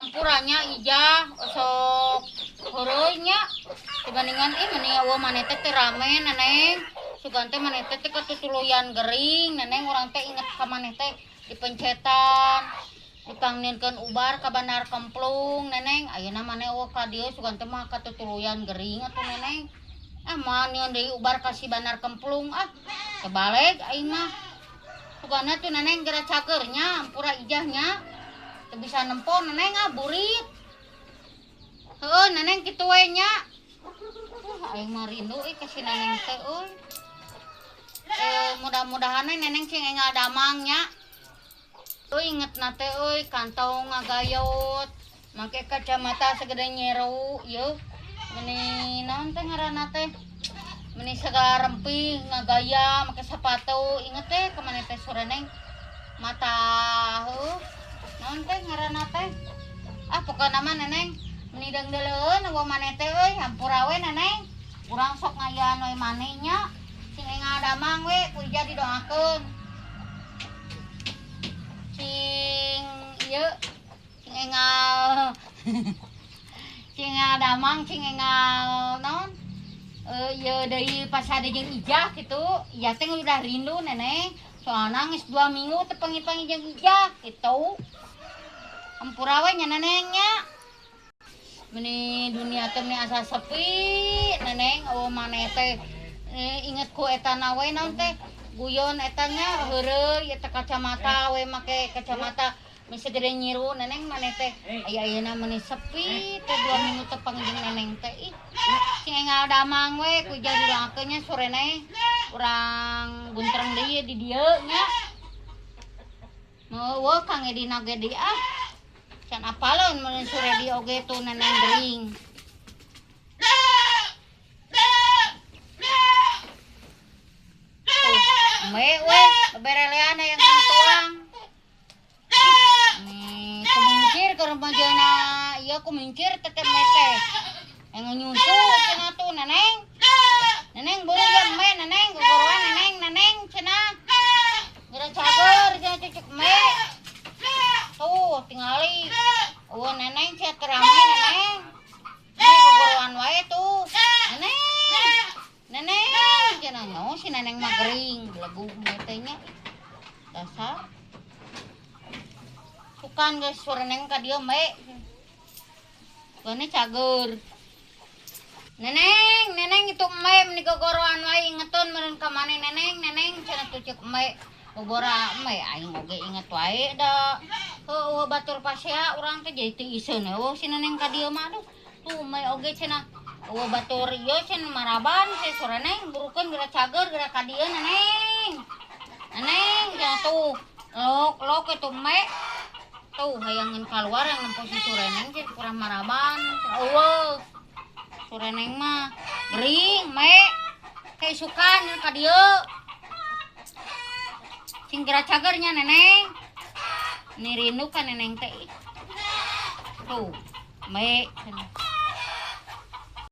Hampuranya Ijah sok heureuy nya dibandingan ih meni eueuh maneh teh teu rame Neneng. Sugan teh maneh teh katutuluyan gering Neneng, urang teh inget ka maneh teh dipencetan dipangninkeun ubar ka Bandar Kemplung Neneng. Ayeuna maneh eueuh ka dieu sugan teh mah katutuluyan gering atuh Neneng. Ah moal nieun deui ubar ka si Bandar Kemplung ah. Tebaleg aing mah. Sugana tuh Neneng geura cager nya hampura Ijah nya. Teu bisa nempo Neneng ah burit. Heueuh Neneng kitu we nya. Aing mah rindu euy ka si Neneng teh euy. Mudah-mudahan we Neneng cing enggal damang nya. Euy ingetna teh euy kantong ngagayot, make kacamata sagede nyeru ieu. Meni naon teh ngaranna teh? Meni sagala rempih ngagaya make sepatu, inget teh ka maneh teh sore Neng. Mata heueuh naon teh ngaranna teh? Ah pokona mah Neneng meni deungdeuleun eueuh maneh teh euy, hampura we Neneng. Urang sok ngayaan we maneh nya. Cing enggal damang we ku Ijah didoakeun. Cing ieu cing enggal cing enggal damang cing enggal naon? Ieu deui pasade jeung Ijah kitu. Ijah teh udah rindu Neneng. Soalna geus 2 minggu teu panggih-panggih jeung Ijah kitu. Hampura we nya Neneng nya. Meni dunia teh meni asa sepi Neneng eueuh maneh teh inget ku etana we naon teh guyon eta nya heureuy eta kacamata we make kacamata meni sagede nyiru Neneng maneh teh aya ayeuna meni sepi teh 2 minggu teu panggih jeung Neneng teh ih. Cing enggal damang we ku Ijah didoakeun nya sore Neng. Urang guntreng deui di dieu nya. Eueuh Kang Edina ge deui ah. Can apaleun mun sore di oge tuh Neneng gering. Tuh, we we berelean aya tuang. Nih, kumingkir ke remajana, ieu kumingkir teteh mete. Yang nyusu cenah tuh Neneng. Neneng buru ya me Neneng, gogoroan Neneng, Neneng cenah. Geura cager cenah cucuk me. Tuh tingali. Eueuh Neneng cenah teu rame Neneng. Me gogoroan wae tuh. Neneng. Neneng cenah nyaho si Neneng mah gering, belegug me teh nya. Dasar. Sukan geus sore Neng ka dieu me. Gane cager. Neneng, Neneng itu me meni gogoroan wae ingetun meureun ka maneh Neneng, Neneng cenah tuh ceuk me. Bobora me aing oge inget wae da. Heueuh batur pasea urang teh jadi teu iseun eueuh si Neneng ka dieu mah aduh. Tuh me oge cenah eueuh batur ieu cenah maraban si sore Neng burukeun geura cager geura ka dieu Neneng. Neneng cenah tuh lok lok itu me. Tuh hayangeun kaluar yang nempo si sore Neng cenah kurang maraban. Eueuh. Sore Neng mah gering me. Kaisukan ka dieu. Cing geura cager nya Neneng. Ni rindu ka Neneng teh. Tuh, me cenah.